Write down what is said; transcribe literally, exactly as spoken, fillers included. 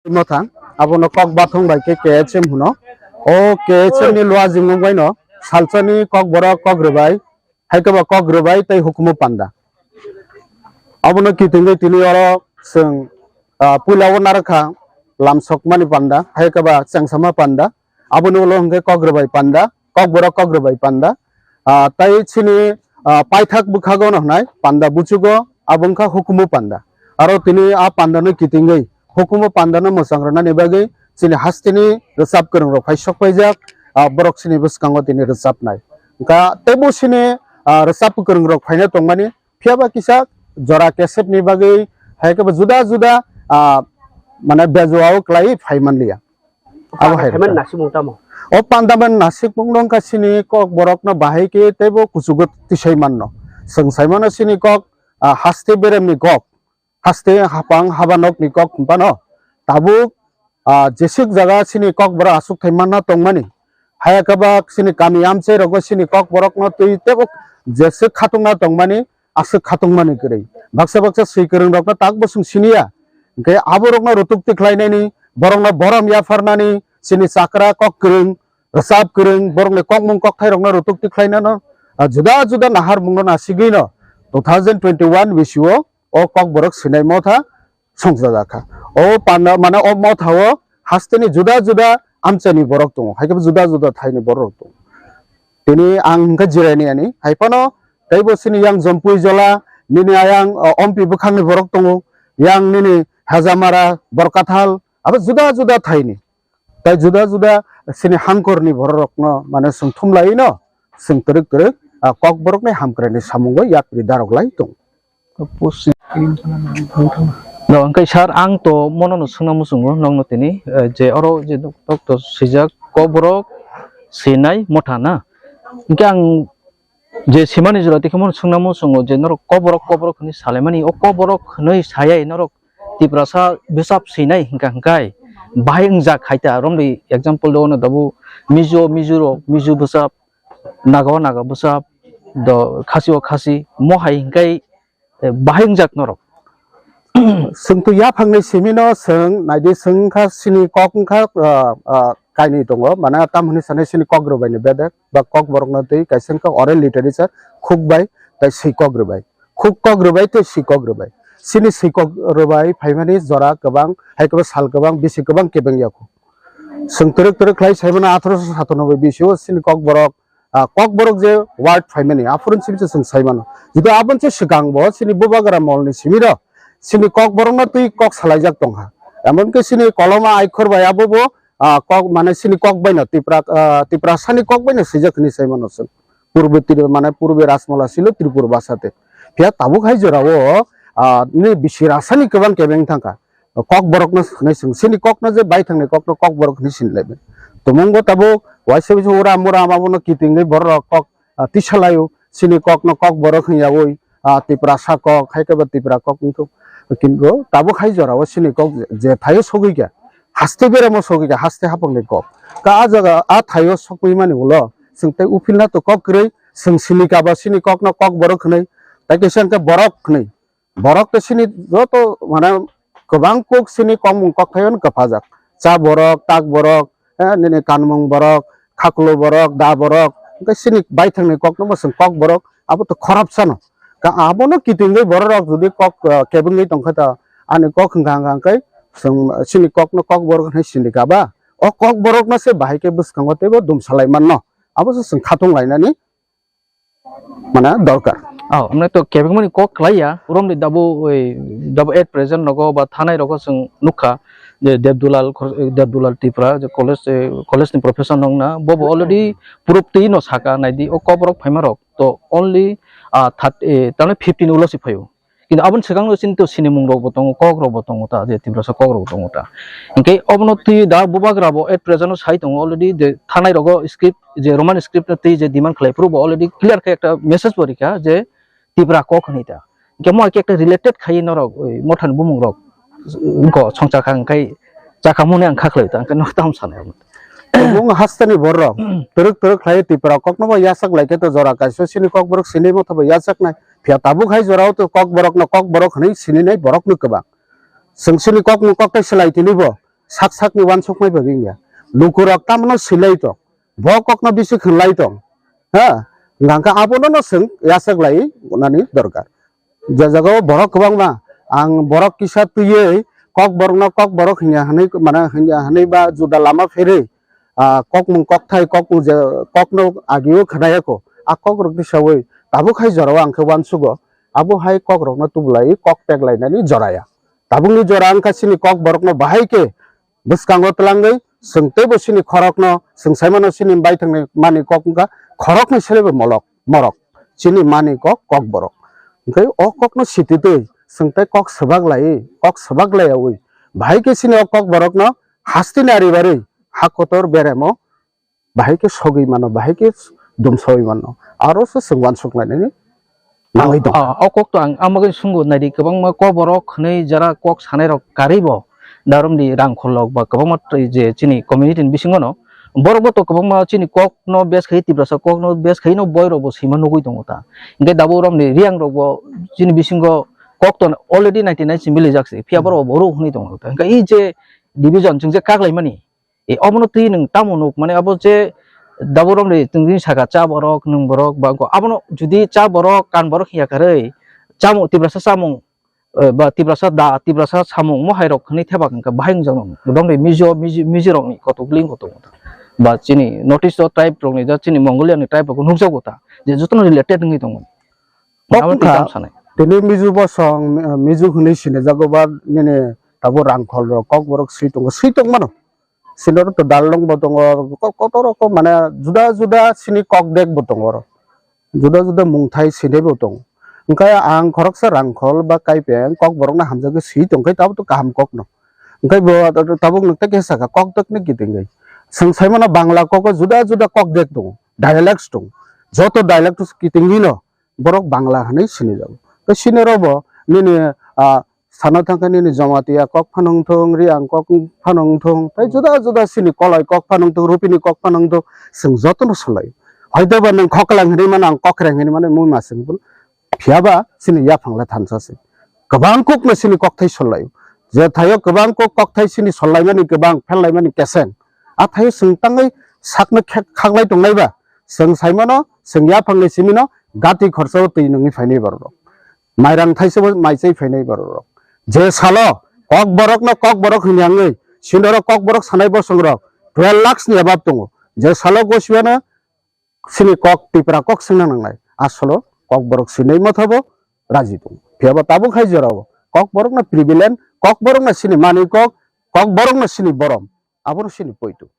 Motha, abono kok bathong bai khe K H M hwno. O K H M ni luajingo baino salsani kok borok kok rwbai, hai khe ba kok rwbai tei hukumu panda. Abono kitingwi tini oro chwng, ah, puila o narwkha lamsokmani panda, hai khe ba chengsama panda. Aboni ulo hwnkhe kok rwbai panda, kok borok kok rwbai panda. Ah, tei chini, ah, paithak bwkhago no hwnai panda buchugo, abo wngkha hukumu panda. Aro tini a pandano kitingwi hukumu pandano mwchang rwnani bagwi chini hasteni rwchap kwrwng rok phai sok paijak, ah, borok chini bwskango tini rwchapnai. Wngkha teibo chini, ah, rwchap kwrwng rok phaina tongmani, phiyaba kisa jora cassette ni bagwi hai khe bo juda juda, ah, mane bejuao kwlai phai manliya. Abo hai Phaimani rwkha. Nasikmung tamo? O pandaman nasikmung no wngkha chini kok borok no bahai khe teibo kuchugo tisai manno. Chwng sai mano chini kok, ah, haste beremni kok, haste hapang habanokni kok hwnphano tabuk, ah, jeswk jaga chini kok borok aswk thai manna tongmani. Haya khe ba chini kami amchai rogo chini kok borok no twi teibo jeswk khatungna tongmani, aswk khatungmani kwrwi. Baksa baksa swi kwrwng rokno tak bo chwng siniya. Hwnkhe aborokno rutuk tikhlainani, borokno borom yapharnani, chini chakra kok kwrwng, rwchap kwrwng, borokni kokmung kokthairokno rutuk tikhlainano, ah, juda juda naharmungno nasigwino two thousand twenty-one bisio o kok borok swinai motha songchajakha. O panda, mane o mothao hasteni juda juda amchaini borok tongo, hai khe juda juda thaini borok tongo. Tini ang hwnkhe jiraini ani, hai phano teibo chini yang Jompui Jola, nini ayang, o, Ompi bwkhakni borok tongo, yang nini Hajamara, Borkathal, abo juda juda thaini. Tai juda juda chini hangkorni bororokno mane chwng thumlaino chwng twrwk twrwk, ah, kokborokni hamkraini samungo yapri daroklai tongo. No, hwnkhe sir, ang to mono no swngna muchungo nokno tini, eh, je oro je nok, nok to swijak kokborok swinai motha na. Hwnkhe ang je simani jora tikhe mono swngna muchungo je norok kokborok, kokborok hwnwi salaimani, o kokborok hwnwi sayai norok Tiprasa bwsap swinai hwnkha hwnkhe bahai wngjak hai ta romri example do ono dabu Mizo, Mizo rok, Mizo bwsap, Naga o Naga bwsap, do Khasi o Khasi, mo hai hwnkhe eh, bahai wngjak norok. Chwng twi yaphangni simino chwng naidi chwng wngkha chini kok wngkha, ah, ah, kainwi tongo, mane tam hwnwi sanai chini kok rwbaini bedek ba kok borokno twi kaisa wngkha oral literature, khuk bai tei swi kok rwbai. Khuk kok rwbai tei swi kok rwbai. Chini swi kok rwbai phaimani jora kwbang, hai khe bo sal kwbang, bisi kwbang kebeng yakho. Chwng twrwk twrwk khlai saimano athroso satanoboi bisio chini kok borok, ah, kokborok je word phaimani, aphuru simi se chwng sai mano. Jodi aboni se swkang bo chini bubagra molni simiro chini kokborokno twi kok salaijak tongkha. Emonki chini koloma aikhor bai abo bo, ah, kok mane chini kok baino Tipra, ah, Tiprasani kok baino swijak hinwi sai mano chwng. Purbe Tri-, mane purbe Rajmala silo Tripura bhasha te. Phiya tabuk hai jorao, ah, nini bisi rasani kwbang kebeng thangkha. Kokborokno hwnwi swng. Chini kokno je baithangni kokno kokborok hwnwi sinilaibai. Tumungbo tabuk waisa waisa uram uram abono kitingwi borok kok, ah, tisalaio. Chini kokno kokborok hwnyaui, ah, Tiprasa kok, hai khe bo Tipra kok wngkha. Kintu tabuk hai jorao chini kok je, je thaio sogwi kha, haste beramo sogwi kha, haste hapangni kok. Ka ah jaga ah thaio sogwi mani ulo chwng tei uphilna to kok kwrwi, chwng silikha ba chini kokno kokborok hwnwi, tei kaisa hwnkhe borok hwnwi. Borok tei chini joto, mane, kwbang kuk chini kokmung kokthaio kwphajak. Cha borok, tak borok, eh, nini kanmung borok, khaklo borok, da borok, hwnkhe chini baithangni kokno bo chwng kok borok, abo to khorap sano. Ka abono kitingwi bororok jodi kok, eh, kebengwi tongkha ta, ani kok hwnkha hwnkha hwnkhe chwng chini kokno kok borok hwnwi sindika ba? O kok borokno se bahai khe bwskango teibo dumsalai manno. Abo se chwng khatung lainani mane dorkar. Oh, amne to kebengmani kok khlaiya, romni dabu, oi, dabu at present nogo ba thanai rogo chwng nukha je Debdulal, Debdulal Tripura je college, eh, college ni professor nongna, bobo already proof twi no saka naidi, o kok borok phaima rok to only, ah, thirty, eh, tamni fifteen ulo si phaio. Kintu aboni swkang no chini to sinimung rok bo tongo, kok rok bo tongo ta, je Tiprasa kok rok bo tongo ta. Hinkhe obono twi da bubagra bo at present o sai tongo already, je thanai rogo script, je Roman script no twi je demand khlai phuru bo already clear khe ekta message bo rikha je Tipra kok hwnwi ta. Hinkhe mo hai khe ekta related khai norok, oi, mothani bumung rok, wngkha songchakha hinkhe chakha mone ang kha khlai ta, hinkhe no tam sanai. Tabuk hasteni borok twrwk twrwk khlai Tipra kokno bo yachak lai khe to jora kaisa chini kok borok sini motha bo yachak nai. Phiya tabuk hai jorao to kok borokno kok borok hwnwi sininai borokno kwbang. Chwng chini kokno kok tei swlai tini bo. sak sakni uansukmai bagwi wngya. Lukurok tamno swilai tong, bo kokno bisi khwnlai tong, ha, hwnkha khe abono no chwng yachaklai nani dorkar. Je jagao borok kwbangma, ang borok kisa twiwi kok borokno kok borok hinya hwnwi, mane hinya hwnwi ba juda lama pherwi, ah, kokmung kokthai, kokmung je, kokno agio khwnayako, a kokrokni sawi tabuk hai jorao ang khe uansugo, abo hai kokrokno tubulai kok peklainani joraya. Tabukni jora wngkha chini kok borokno bahai khe bwskango twlangwi chwng teibo chini khorokno, chwng saimano chini baithangni mani kok wngkha khoroknwi selebo molok, morok, chini mani kok, kok borok. Hwnkhe o kokno sititwi chwng tei kok swbak laiwi, kok swbak laiyawi, bahai khe chini o kok borokno hasteni ari barwi ha kotor beremo bahai khe sogwi mano, bahai khe dumsawi mano. Aro se chwng uansuk lainani nangwi tong. Ah, o kok to ang, ang bagwi sungo naidi, kwbangma kok borok hwnwi jara kok sanai rok karwi bo, daromdi rang kholok ba kwbangma twi je chini community ni bisingo no, borok bo to kwbangma chini kok no bes khai, Tiprasa kok no bes khai no boi rok bo swima nugwi tongo ta. Hwnkhe dabo romni Riang rok bo chini bisingo kok to already ninety nine simi lijak se, phiya borok bo rw hwnwi tongo ta. Hwnkhe i je division chwng je kak laimani, e, obono twi nwng tamo nuk, mane abo je daborok ni tongdi saka cha borok, nwng borok, ba wngkha abono judi cha borok, kan borok hiya karwi, chamung, Tiprasa chamung, eh, ba Tiprasa da, Tiprasa samung, mo hai rok hwnwi thebak wngkha, bahai wngjak nang. Bodong de Mizo, Mizo, Mizo rok ni kotok ling kotok wngkha. Ba chini North East o tribe rok ni, ja chini Mongolian ni tribe rok nukjago ta, je jotono related wngwi tongo. Kok abo wngkha, twi tamo sanai. Tini Mizo bosong, Mizo hwnwi sinijago ba nini tabuk rangkhol rok, kok borok swi tongo, swi tongmano. Sinoro to Darlong bo tongo, ko-, kotor rokom mane juda juda sini kok dek bo tongo oro. Juda juda mungthai sini bo tongo. Hwnkhe ang khoroksa rangkhol ba kaipeng kok borokno hamjagwi swi tongkhe tabuk to kaham kokno. Hwnkhe bo tabuk nwng tei khe saka kok dek ni kitingwi. Chwng saimano Bangla kok o juda juda kok dek tongo, dialects tongo. Joto dialects kitingwino borok Bangla hwnwi sinijago. Tei sinirokbo nini, ah, sana thangkhe nini Jamatia kok phano wngthung, Riang kok phano wngthung, tei juda juda sini Koloi kok phano wngthung, Rupini kok phano wngthung, chwng jotono solai. Hoitoba nwng Khoklang hinwi mano, ang Kokreng hinwi mano, mui ma chwng phano. Phiyaba chini yaphangla thansa se. Kwbang kokno sini kokthai sollaio. Je thaio kwbang kok kokthai sini sollaimani kwbang, phellaimani keseng. A thaio chwng tangwi sakno khek-, khaklai tongnaiba, chwng saimano, chwng yaphangni simino gati khorchao twi nungwi phainai borok rok. Mairang thaisabo maichai phainai borok rok. Je salo kok borokno kok borok hwnwi wngwi, sinoro kok borok sanai bosong rok twelve lakhs ni above tongo. Je salo gosiwano sini kok Tipra kok swngna nangnai. Asolo kok borok sinai mothabo raji tongo. Phiyaba tabuk hai jorao kok borokno prevalent, kok borokno sini manwi kok, kok borokno sini borom, abono sini poito.